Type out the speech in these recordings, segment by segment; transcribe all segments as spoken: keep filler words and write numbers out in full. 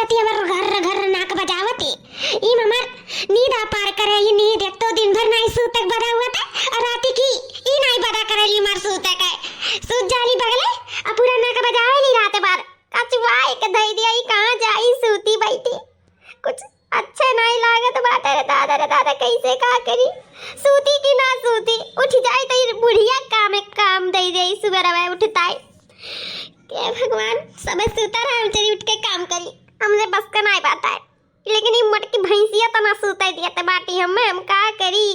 ती हमर घर्र घर्र नाक बजावत ही। ई हमर नींद आ पार करे, ई नींद एक तो दिन भर नाई सूतक बदा हुआ था, और राती की ई नाई बदा करे ली मार सूतक है। सूत जाली बगले, आ पूरा नाक बजावे ली रात भर। कचुआ एक धई दिया, ई कहाँ जाई सूती बैठी। कुछ अच्छे नाई लागत बाटे रे दादा, रे दादा, कैसे का करी? सूती कि ना सूती? उठ जाई त ई बुढ़िया काम एक काम दे दे, सुबह रवे उठताई। के भगवान, सबे सूता रहे, हम चली उठ के काम करी। हमसे बस का नाई बात है। लेकिन ई मोटकी भैंसिया त ना सूते दिया त बाटी हमें, हम का करी?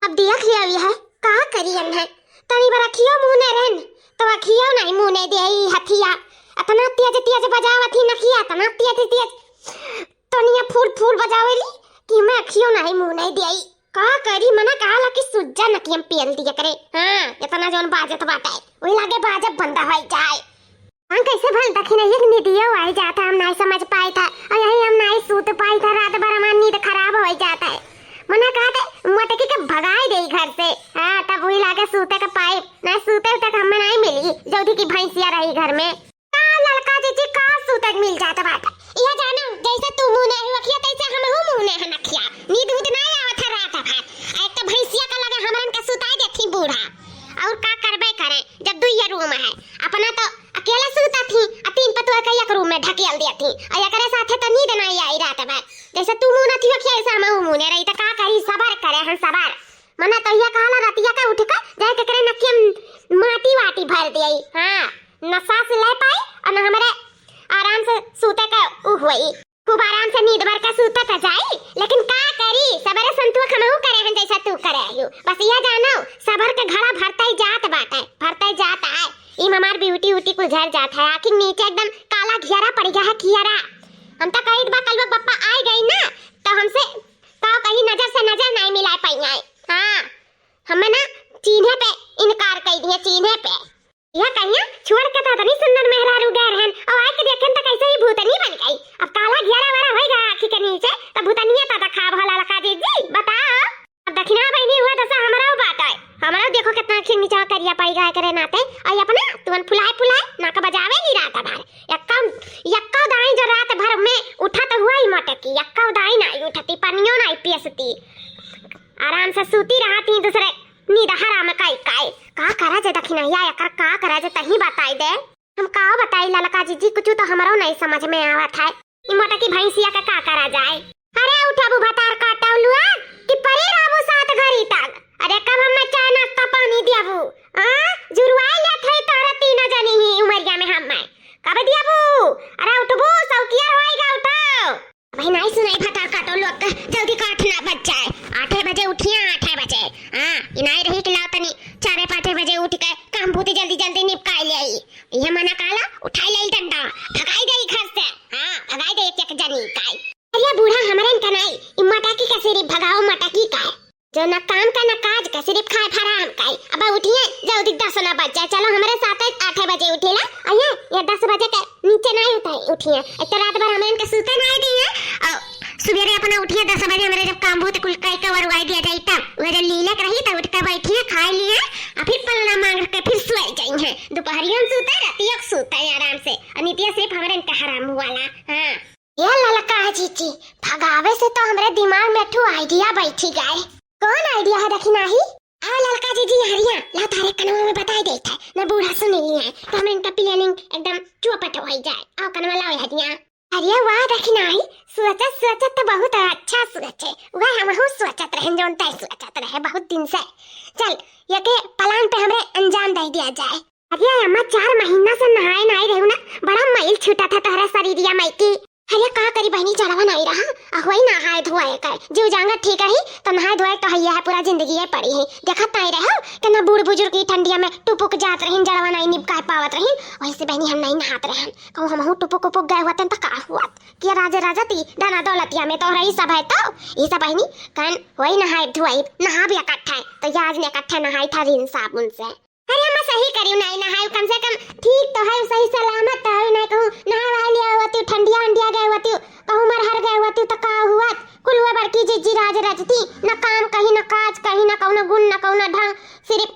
अब देख लिया ये है, का करी हम है? तनी बार अखियो मुँह ने रहन, तो अखियो नहीं मुँह ने दे ई हथिया। अतना तेज तेज बजावत ही नकिया, अतना तेज तेज। तनिया फूल फूल बजावेली कि मैं अखियो नहीं मुँह नहीं दे ई। का करी, मना कहाला कि सुज्जा नकियम पेल दिया करे। हाँ, इतना जौन बाजत बाटे, वही लागे बाजब बंदा होई जाए। हाँ, कैसे भल दखिन एक निदियो आई जाता, हम नहीं समझ पाई था, और यही हम नहीं सूत पाई था, रात भर हमार नींद खराब होई जाता है। मना कहते मोटकी के भगाई दे घर से। हाँ, तब वही लागे सूते के पाई, नहीं सूते तक हमें नहीं मिली, जल्दी की भैंसिया रही घर में। का ललका जीजी का सूते के मिल जाता बाटे? यह जानो, जैसे तू मुँह नहीं हुआ खिया, तैसे हम हूँ मुँह नहीं है नखिया। नींद उद नहीं आवत है रात भर। आ एक तो भैंसिया का लगे हमरन के सुताई देती बूढ़ा। और का करबे करे, जब दुइये रूम है, अपना तो अकेला सूता थी, आ तीन पतुआ के एक रूम में ढकेल दिया थी, और एकरे साथे तो नींद नहीं आई रात भर। जैसे तू मुँह न थी खिया, ऐसे हम मुँह ने रही, तो का करी, सबर करे हम सबर। मना तो यह कहला रतिया का उठ के जाए केकरे नकिया माटी वाटी भर दिया। हाँ, न सांस ले पाई और न हमारे आराम से सूते का उ हुई। खूब आराम से नींद भर के सूते त जाई, लेकिन का करी, सबरे संतुआ खमहू करे हैं जैसा तू करे आयु। बस यह जानो, सबर के घड़ा भरता ही जात बाटे, भरता ही जात आए। ई हमार ब्यूटी उटी कुल झर जात है, आखिर नीचे एकदम काला घियरा पड़ गया है, खियरा। हम तो कही बा कल बप्पा आए गई ना, तो हमसे का कहीं नजर से नजर नहीं मिला पाई आए। हाँ, हमें ना चीन्हे पे इनकार कर दिए, चीन्हे पे। यह कहिया छोड़ के तो इतनी सुंदर मेहरारू गए रहन, और आए के देखेन तो कैसे ही भूतनी बन गई। अब काला घेरा वाला होई गया आँखी के नीचे, तो भूतनिया तो दिखा भला लखा जीजी, बताओ। अब दखिना बहनी हुआ दशा हमराउ बाटे, हमराउ देखो कितना आँखी नीचा करिया पड़ गया करे नाते, और अपना तुमन फुलाए फुलाए नाक बजावे ली रात भर। यक्का, यक्का दाई जो रात भर में उठा तो हुआ ही मोटकी, यक्का दाई ना उठती, पनियो ना पियसती, आराम से सूती रहती दूसरे नींद हराम काई काई। का करा जे दखिनहिया, एकर का करा जे तही बताई दे। हम का बताई ललका जीजी, कुछ तो हमरो नहीं समझ में आवत है। ई मोटकी भैंसिया के का करा जाए? अरे उठबू भतार काटौलुआ कि परे रहबू सात घड़ी तक? अरे कब हमें चाय नाश्ता पानी दियाबू? आ? जुरुआई लेत है तोहरा तीनों जनी ही उमरिया में हमें। कब दियाबू? अरे उठबू, सौकिया होइगा, उठाओ। भाई नाई सुनाई भतार काटो लोग के, जल्दी काट ना बच जाए। आठे बजे उठिया, आठे बजे। हाँ, ई नाई रही कि लाओ तनी चारे पाँचे बजे उठ के काम भूती जल्दी जल्दी निपकाई ले आई। ये मना काला उठाई ले आई डंडा, भगाई दे ई घर से। हाँ, भगाई दे एक एक जनी काई। अरे बूढ़ा हमरन का नाई, ई मटाकी का सिर्फ भगाओ मटाकी का। जो न काम का न काज का, सिर्फ खाए फराम का। अब उठिए, जल्दी दस ना बज जाए। चलो हमरे साथ आठे बजे उठिला। अइया, ये दस बजे के नीचे नहीं उठे, उठिए। एक तो रात भर हमरे इनके सूते नहीं दिए, और सुबेरे अपना उठिए दस बजे हमरे जब काम बहुत कुल कई के वरुआई दिया जाई तब। वो जब लीले के रही तब उठ के बैठिए, खाए लिए, और फिर पलना मांग के फिर सोए जाइए। दोपहरिया में सूते, रातिया के सूते आराम से। और नितिया सिर्फ हमरे इनके हराम हुआ ला। हाँ। ए ललका जीजी, भगावे से तो हमरे दिमाग में ठू idea बैठी गए। कौन idea है दखिनाही? आओ ललका जीजी हरिया, लाओ तारे कनवा में बताई देत है, न बूढ़ा सुन ली है, तो हम इनका planning एकदम चौपट हो जाए। आओ कनवा लाओ हरिया। अरे वाह दखिनाही, सोचत सोचत तो बहुत अच्छा सोचे। वह हमहू सोचत रहे, जौन तय सोचत रहे बहुत दिन से। चल, ये के plan पे हमरे अंजाम दे दिया जाए। अरे अम्मा, चार महीना से नहाए नाई रहू ना, बड़ा मैल छूटा था तोहरा शरीरिया माई की। अरे का करी बहनी, जड़वा नाई रहा, आ होई नहाए धोए का। जीव जांगर ठीक रही तो नहाए धोए तो हइया है, पूरा जिंदगी ये पड़ी है। देखत नाई रहो कि ना बूढ़ बुजुर्ग की ठंडिया में टुपुक जात रहीन, जड़वा नाई निपकाए पावत रहीन, वैसे बहनी हम नहीं नहात रहन। कहूँ हमहू टुपुक उपुक गए होते तो का हुआ? कि राजे राजा ती धना दौलतिया में तो रही सब है तो, ये सब बहनी कन होई नहाए धोए, नहा भी इकट्ठा है, तो ये आज ने इकट्ठा नहाई था रिन साबुन से। अरे अम्मा, सही करियो, नाई नहायु, कम से कम ठीक तो है, सही सलामत तो है, नाई कहूँ नहा वहा लिया होती, ठंडिया अंडिया गए होती, कहूँ मरहर गए होती तो का हुआ? कुल हुआ बड़की जिज्जी राज रचती, न काम कहीं, न काज कहीं, न कौनो गुण, न कौनो ढंग, सिर्फ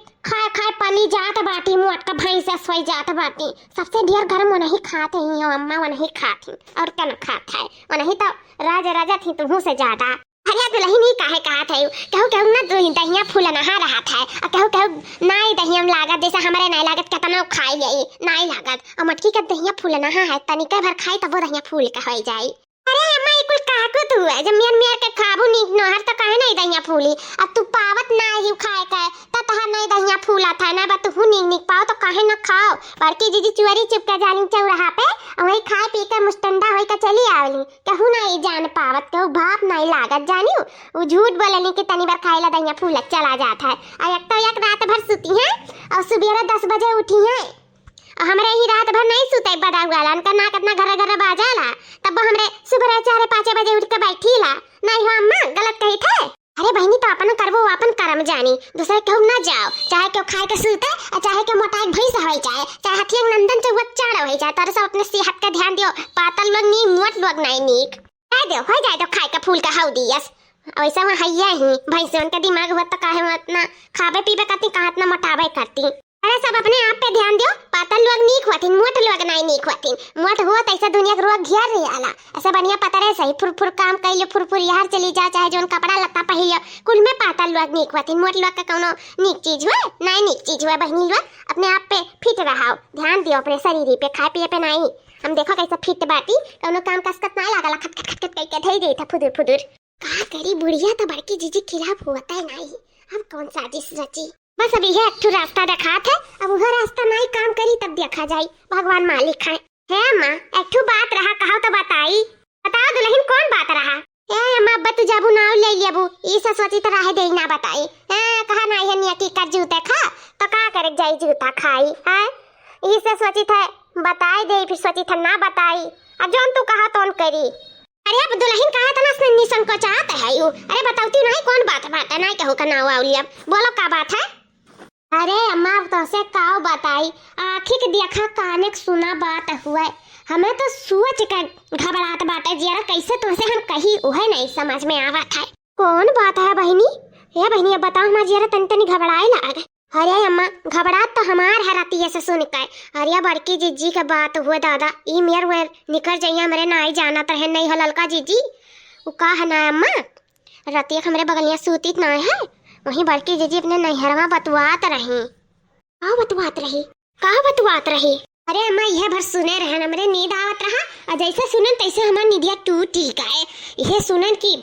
जात बाटी, मोटका भैंस अस होइ जात बाटी। सबसे ढेर गरम वनही खात ही हो अम्मा, वनही खात ही। और का न खात है? वनही तो राज राजा थी तुहू से ज्यादा। अरे दुलहिन, ई काहे कहत है? केहू केहू ना दु-, दहिया फूलनहा रहत है, और केहू केहू नाई दहिया में लागत, जैसे हमरे नाई लागत, केतना खाई ले, नाई लागत। और मटकी का दहिया फूलनहा है, तनिके भर खाई तब वो दहिया फूल के होइ जाई। अरे अम्मा, ई कुल काकू तू है, जब मेर मेर के खाबू नीक नोहर तो काहे नाई दहिया फूली? अब तू पावत नाई ही खाए के, त तहार नाई दहिया फूलत है ना, बा तुहू नीक नीक पाओ तो काहे ना खाओ? बड़की जीजी चोरी चुप के जाली चौराहा पे, और वही खाए पी के मुस्टंडा होई के चली आवली। केहू नाई जान पावत, केहू भाप नाई लागत जानियो। उ झूठ बोलनी कि तनी बार खाए ला दहिया फूलत चला जात है। आ एक तो एक रात भर सुती हैं और सुबेरे दस बजे उठी हैं। और हमरे ही रात भर नाई सुते बदाऊ वाला, उनका ना कितना घर्र घर्र बाजाला, तब वो हमरे सुबह चार पाँच बजे उठ के बैठी ला। नाई हो अम्मा, गलत कही थे। अरे बहिनी, तो अपन करबो, अपन करम जानी, दूसरे केहू ना जाओ, चाहे केहू खाए के सूते, और चाहे केहू मोटाए के भैंस होइ जाए, चाहे हथिया के नंदन चौहक चाड़ होइ जाए, तारे सब अपने सेहत का ध्यान दियो, पातल लोग नी, मोट लोग नाई नीक। जाए दो, हो जाए दो, खाए के फूल का हऊ दियस। वैसे वहाँ हैया ही, भैंसवन का दिमाग हुआ तो काहे वहाँ इतना खाबे पीबे करती, कहाँ इतना मोटाबे करती। अरे सब अपने आप पे ध्यान दियो, पातल लोग नीक होतिन, मोट लोग नाई नीक होतिन। मोट हुआ तो ऐसा दुनिया के रोग घेर रही आला। ऐसा बढ़िया पतरे सही, फुर फुर काम कर लियो, फुर फुर यार चली जा, चाहे जोन कपड़ा लत्ता पहिर लियो, कुल में पातल लोग नीक होतिन। मोट लोग का कौनो नीक चीज हुए, नाई नीक चीज हुए। बहिनी लोग अपने आप पे फिट रहाओ, ध्यान दियो अपने शरीर पे, खाए पिए पे नाई। हम देखो कैसे फिट बाटी, कौनो काम कसकत नाई लागला, खट खट खट खट करके धई देता फुदुर फुदुर। का करी बुढ़िया तो बड़की जीजी खिलाफ हुआ तय नाई, अब कौन साजिश रची? बस अब यह एक ठो रास्ता देखात है, अब वह रास्ता नाई काम करी तब देखा जाई, भगवान मालिक है। हे अम्मा, एक ठो बात रहा, कहो तो बताई। बताओ दुलहिन, कौन बात रहा? ए अम्मा, अब्बा तू जाबू नाव ले लेबू, ई से सोची तो रहे दे ना बताई। ए, कहा नाई है नियति कर जूते खा, तो का करे जाई जूता खाई, हैं? ई से सोची थे बताई दे, फिर सोची थे ना बताई। अब जोन तू कहा तोन करी। अरे अब दुलहिन कहा तना से निसंकोचात है यू। अरे बतौती नाई कौन बात बात है, नाई केहू का नाव आउली। अब बोलो का बात है? अरे अम्मा, अब तोसे काव बताई, आँखी के देखा काने के सुना बात हुए। हमें तो सोच के घबरात बाटे जियरा, कैसे तोसे हम कही उहे नहीं समझ में आवत है। कौन बात है बहिनी? हे बहिनी, अब बताओ, हमार जियरा तनी तनी घबराए लाग। अरे अम्मा, घबरात तो हमार है रतिया से सुन के। अरे बड़की जीजी के बात हुए दादा, ई मेर वेर निकर जाइए, हमरे नाई जानत रहे नहीं हो ललका जीजी। उ का है ना अम्मा, रतिया के हमरे बगलिया सूतित नाय है, वहीं बड़की जीजी अपने नैहरवा बतुआत रही। का बतुआत रही? का बतुआत रही? अरे अम्मा, इहे भर सुने रहन, हमरे नींद आवत रहा, और जैसे सुनन तैसे हमार नींदिया टूटी गए। इहे सुनन की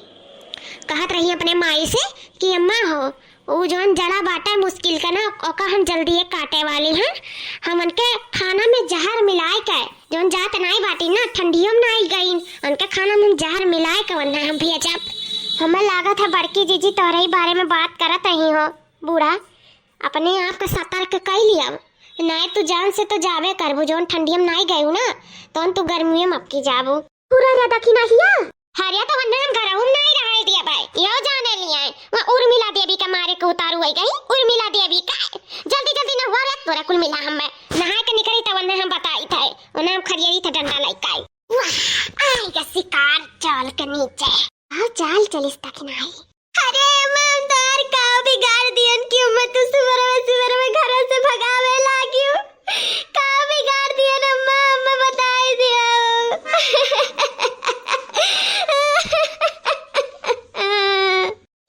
कहत रही अपने माई से कि अम्मा हो, उ जौन जड़ा बाटा मुश्किल का ना, ओका हम जल्दी काटे वाली हन। हम उनके खाना में जहर मिलाए के, जौन जात नाई बाटी ना, ठंडियों में नाई गईन, उनके खाना में जहर मिलाए के वन्ना हम भेजब। हमें लागत है बड़की जीजी तोहरे ही बारे में बात करत रही हो। बूढ़ा, अपने आप के सतर्क कई लिया, नाई तू जान से तो जाबे करबू। जौन ठंडियों में नाई गयू ना, तौन तू गर्मियों में अबकी जाबू। पूरा रे दखिनहिया। हरिया तो वन्ना हम घरहू में नाई रहे दिया भाई, यो जाने लिया है। वहाँ उर्मिला देवी का मारे के उतारू आई गई, उर्मिला देवी का। जल्दी जल्दी नहुआ रे, तोरा कुल मिला हम में। नहाए के निकली तो वन्ना हम बताई थे, वन्ना हम खरियरी थे डंडा लइकाई। वाह, आई का शिकार चाल के नीचे। आओ चाल चलिस दखिनही। अरे अम्मा, हम तोहार का बिगाड़ दियन कि अम्मा तू सुबरवा सुबरवा घर से भगावे लागियो? का बिगाड़ दियन अम्मा, अम्मा बताई दियो।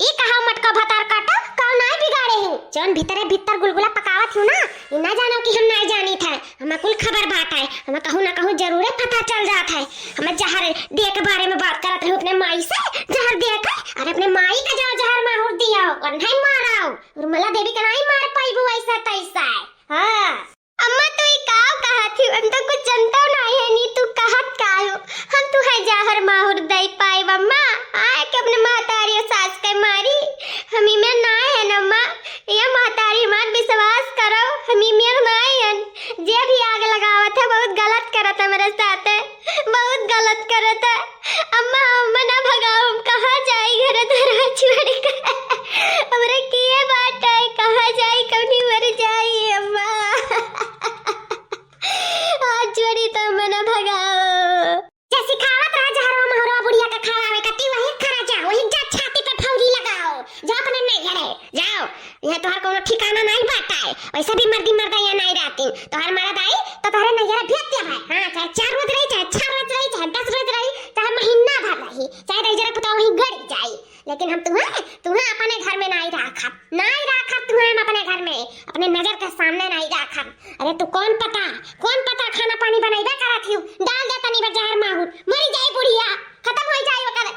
ई कहा मटका भतार काटा, का नाई बिगाड़े ही? जौन भीतरे भीतर गुलगुला पकावत हूँ ना, ई ना जानो कि हम नाई जानी थे। हमें कुल खबर बात है, हमें कहूँ ना कहूँ जरूरे पता चल जात है। हमें जहर दे के बारे में बात करत रहे अपने माई से, जहर दे के, अरे अपने माई का जाओ जहर माहुर दियो और नहीं माराओ, उर्मिला देवी का नहीं मार पाईबू ऐसा तैसा है। हाँ। अम्मा तू ई काव कहत ही, हम तो कुछ जनता नहीं है, नी तू कहत कायो, हम तू है जहर माहुर दई पाईब अम्मा, आए के अपने महतारी और सास के मारी, हम ई में ना है न अम्मा। ये महतारी हमार विश्वास करो, हम ई मेर नाई हन। जे भी आग लगावत है, बहुत गलत करत है मेरे साथे, बहुत गलत करत है। अम्मा, अम्मा ना भगाओ, हम कहाँ जाई घर द्वार छोड़ के? हमरा किए बात है, कहाँ जाई, कौनी मर जाई अम्मा? हाथ जोड़ी तो अम्मा ना भगाओ। जे सिखावत रहा जहरवा महुरवा बुढ़िया के खवावे का, ती वही खरा जा, वही जा छाती पे फौरी लगाओ। जा अपने नैहरे, जाओ। यह तोहर कोनो ठिकाना नहीं बाटा है। वैसे भी मर्दी मर्दा यहाँ नाहीं रहती, तोहर मरद आई तो तोहरे नैहरा भेज दिया भाई। हाँ, चाहे चार रोज रही, चाहे छह रोज रही, चाहे दस रोज रही, चाहे महीना भर रही, चाहे दहिजरा पुता वहीं गड़ी जाई, लेकिन हम तुहें, तुहें अपने घर में नाहीं राखब, नाहीं राखब तुहें हम अपने घर में, अपने नजर के सामने नाहीं राखब। अरे तू कौन पता, कौन पता खाना पानी बनैबे करत हियो, डाल दे तनी बा जहर माहुर, मरी जाई बुढ़िया, खतम होइ जाई ओकर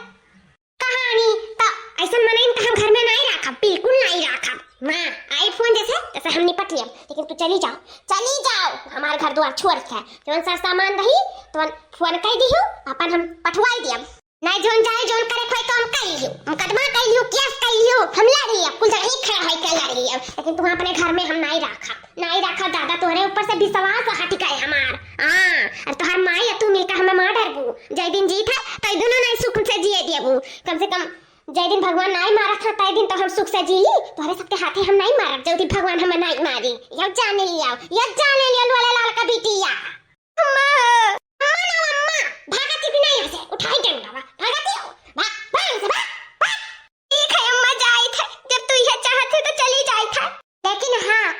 कहानी। त ऐसन मनइन त हम घर में नाहीं राखब, बिल्कुल नाहीं राखब। हाँ, आई फोन जैसे, तैसे हम निपट लेब, लेकिन तू चली जाओ, चली जाओ, हमार घर दुआर छोड़ के। जौन सर सामान रही, तौन फोन कइ दिहु, अपन हम पठवाई दियब। नाहीं, जौन जाए, जौन करे, कोई काम कइ लिहु, मुकदमा कइ लिहु, केस कइ लिहु, हम लड़ लियब, कुल जगह खड़ा होइ के लड़ लियब, लेकिन तू अपने घर में हम नाहीं राखब, नाहीं राखब दादा, तोहरे ऊपर से विश्वास हटि गए हमार। हाँ, अब तोहर माई या तू मिलकर हमें मार डरबू, जय दिन जीत है, तय दुनो नाहीं सुख से जिए देबू, कम से कम जय दिन भगवान नाहीं मारत है, तय दिन तो हम सुख से जी, तोहरे सबके हाथे हम नाहीं मारब, जय दिन भगवान हमें नाहीं मारी, यह जाने लिया, यह जाने लिया, लोले लाल का बिटिया। अम्मा, अम्मा ना अम्मा, भागती भी नाहीं यहाँ से, उठाई डंडा, भागती हो, भाग, भाग यहाँ से, भाग, भाग। ठीक है अम्मा, जाइत है, जब तू यह चाहत है तो चली जाइत है। लेकिन हाँ,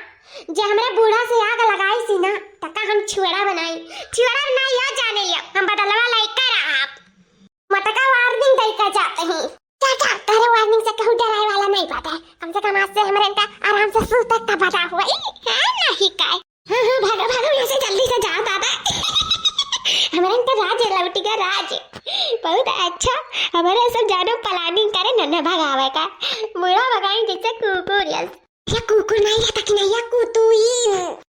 जे हमरे बूढ़ा से आग लगाइसी ना, तका हम छुअड़ा बनाई, छुअड़ा बनाई, या जाने लिया, हम बदलवा लइके रहब। मटका warning दइके जात ही। चाचा, तोहरे warning से केहू डराए वाला नाहीं बाटे। कम से कम आज से हमरे इनका आराम से सूते का बजा हुआ। ई, हाँ, नाहीं काय। हाँ, हाँ, भागो, भागो, यहाँ से जल्दी से जाओ, दादा। हमरे इनका राज है, लौटी का राज। बहुत अच्छा, हमारे सब जानो planning करे, नन्हे भगावे का। मुड़ा भगाई जैसे कुकुर यस। या कुकुर नाहीं, या तक नाहीं, या कुतुई।